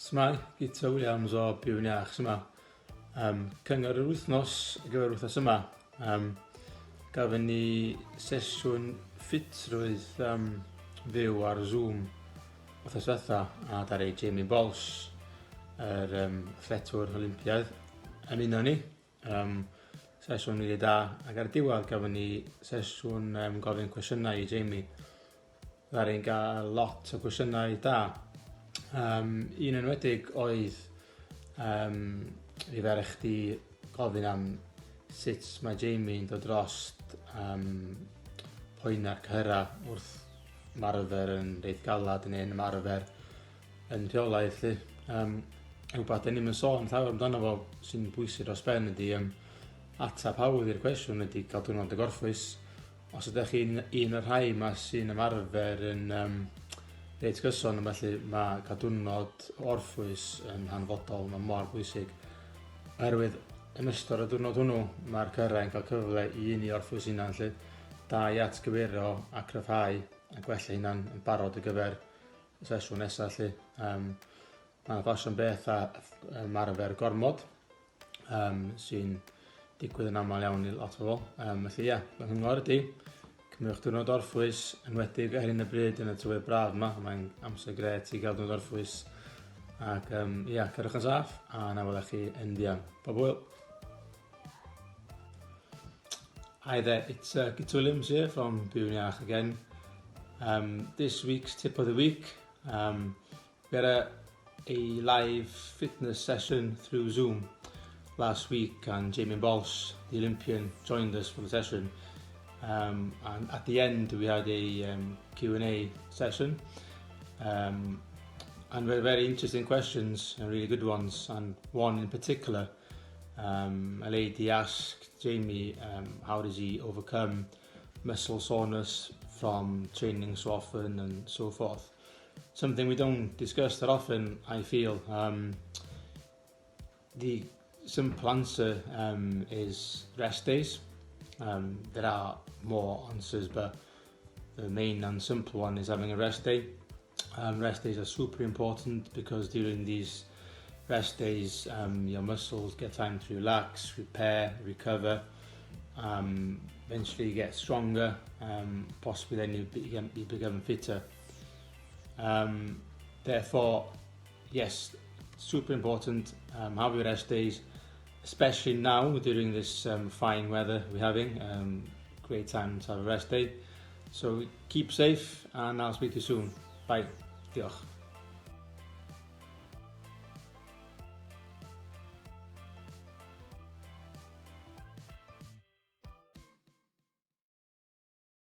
S'mai, Guto Williams o Byw'n Iach sy 'ma. Um, cyngor yr wythnos ar gyfer wythnos yma. Um, gafon ni sesiwn ffitrwydd um, fyw ar Zoom wythnos diwetha a ddaru Jamie Walsh, yr um, athletwr Olympiaidd, ymuno ni. Um, sesiwn rili da, ac ar y diwedd gafon ni sesiwn um, gofyn cwestiynau i Jamie. Ddaru ni'n gael lot o gwestiynau da. Um, un enwedig oedd um, i ferch chdi gofyn am sut mae Jamie'n dod dros um, poenau'r cyhyrau wrth ymarfer yn reit galad neu'n ymarfer yn rheolaidd 'lly. Um, rhywbeth dyn ni'm yn sôn llawer amdano fo sy'n bwysig dros ben ydy um, ateb hawdd i'r cwestiwn ydy cael diwrnod y gorffwys. Os ydych chi'n un o'r rhai yma sy'n ymarfer yn um, reit gyson, felly mae cael diwrnod orffwys yn hanfodol, mae mor bwysig. Oherwydd yn ystod y diwrnod hwnnw, mae'r cyrraedd yn cael cyfle i un i orffwys hunan, lle da i atgyweirio a cryfhau a gwella hunan yn barod ar gyfer y sesiwn nesaf 'lly. Um, Mae'n ffasiwn beth a ymarfer gormod um, sy'n digwydd yn aml iawn i lot o bobl. Um, felly ie, yeah, fy nghyngor ydy, cymrwch diwrnod orffwys, enwedig ar hyn o bryd yn y tywydd braf yma, mae'n amser gret i gael diwrnod orffwys. Ac um, ie, yeah, cerwch yn saff, a na welech chi yn fuan. Pob hwyl! Hi there, it's Guto Williams here from Byw'n Iach again. This week's tip of the week, we had a live fitness session through Zoom last week and Jamie Walsh, the Olympian, joined us for the session. And at the end we had a Q&A session and very, very interesting questions and really good ones, and one in particular, a lady asked Jamie how does he overcome muscle soreness from training so often and so forth. Something we don't discuss that often, I feel. The simple answer is rest days. There are more answers, but the main and simple one is having a rest day. Rest days are super important because during these rest days, your muscles get time to relax, repair, recover, eventually you get stronger, possibly then you become fitter. Therefore, yes, super important, have your rest days, especially now during this fine weather we're having. Great time to have a rest day. So keep safe and I'll speak to you soon. Bye. Diolch.